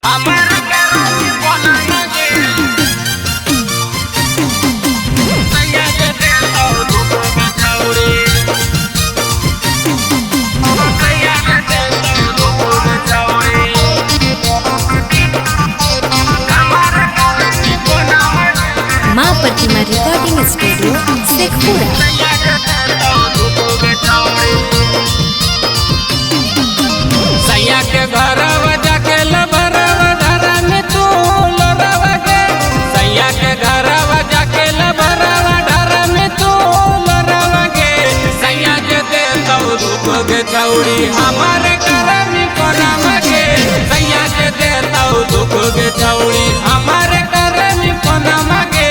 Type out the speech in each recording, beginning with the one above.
माँ प्रतिमा recording studio Sheikhpura. सैया के घरवा जाके लभरवा धरा में तू लोरवा के। सैया के घरवा जाके लभरवा धरा में तू लोरवा के। सैया के दे तो दुख के छौड़ी हमारे करमी कोनामा के। सैया के दे तो दुख के छौड़ी हमारे करमी कोनामा के।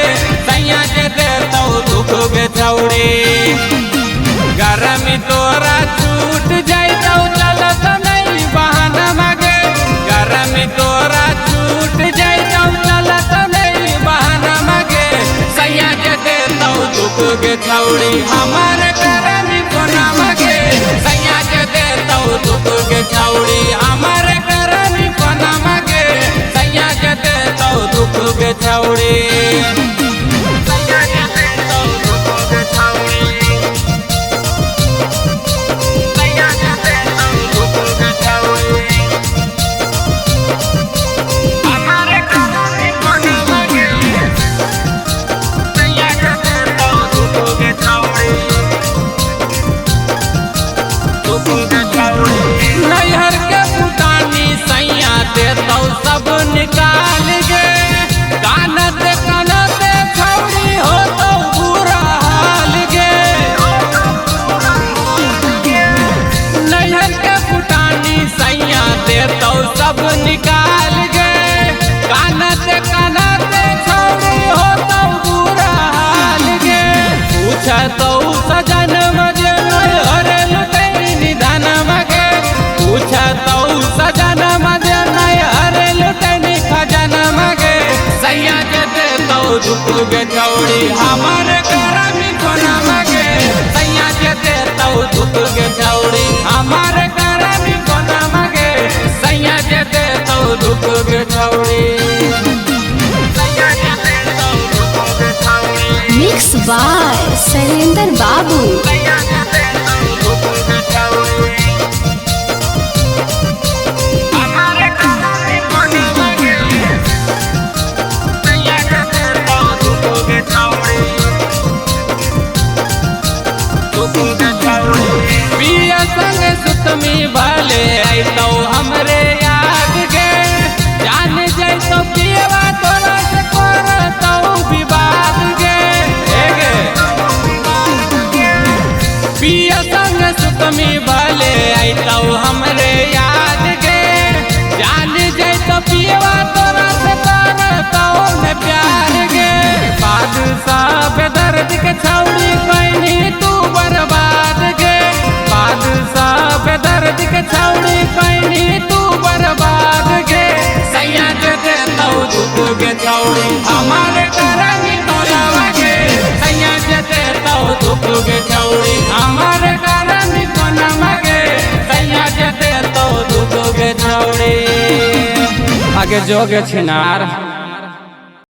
सैया के दे तो दुख के छौड़ी गरमी तोरा छूट जाई तो चलत नहीं बहाना मागे। गरमी तोरा छूट जाई तो चलत नहीं बहाना मागे। सैया के दे तो दुख के छौड़ी हमारे करमी कोना मागे। सैया के दे तो दुख के छौड़ी हमारे करमी कोना मागे। सैया के दे तो दुख के छौड़ी। सैया के दे तो दुख के छौड़ी। नैहर के पुतानी सैया दे तो सब निकाल गे। कानत कानत छौड़ी हो तो बुरा हाल गे। नैहर के पुतानी सैया दे तो सब निकाल गे। कानत कानत छौड़ी हो तो बुरा हाल गे। पूछ तो सजन मजे हरे लुटैनी निधन मगे। पूछ तो सजन मजे हरे लुटैनी खजन मगे। सैया के दे तो दुख के छौड़ी हमारे करमी कोना मगे। सैया के दे तो दुख के छौड़ी हमारे करमी कोना मगे। सैया के दे तो दुख के छौड़ी। सैया के दे तो दुख के छौड़ी। मिक्स बाय शैलेंद्र बाबू। सैया के दे तो दुख के छौड़ी हमारे करमी कोना मगे। सैया के दे तो दुख के छौड़ी दुख के छौड़ी। पिया संग सुतमी भले ऐतौ हमरे याद गे। जान जैतौ पियवा तोरा से करतौ विवाद गे। हे गे पिया संग सुतमी भले ऐतौ हमरे याद गे। जान जैतौ पियवा तोरा से करतौ न प्यार गे। बादशाह बेदर्द के छौड़ी कैनी तू बर्बाद गे। बादशाह बेदर्द के छौड़ी कैनी तू बर्बाद गे। सैया के दे तो दुख के छौड़ी हमारे करमी कोनावा गे। सैया के दे तो दुख के छौड़ी हमारे करमी कोनावा गे। सैया के दे तो दुख के छौड़ी आगे जोगे छिनार।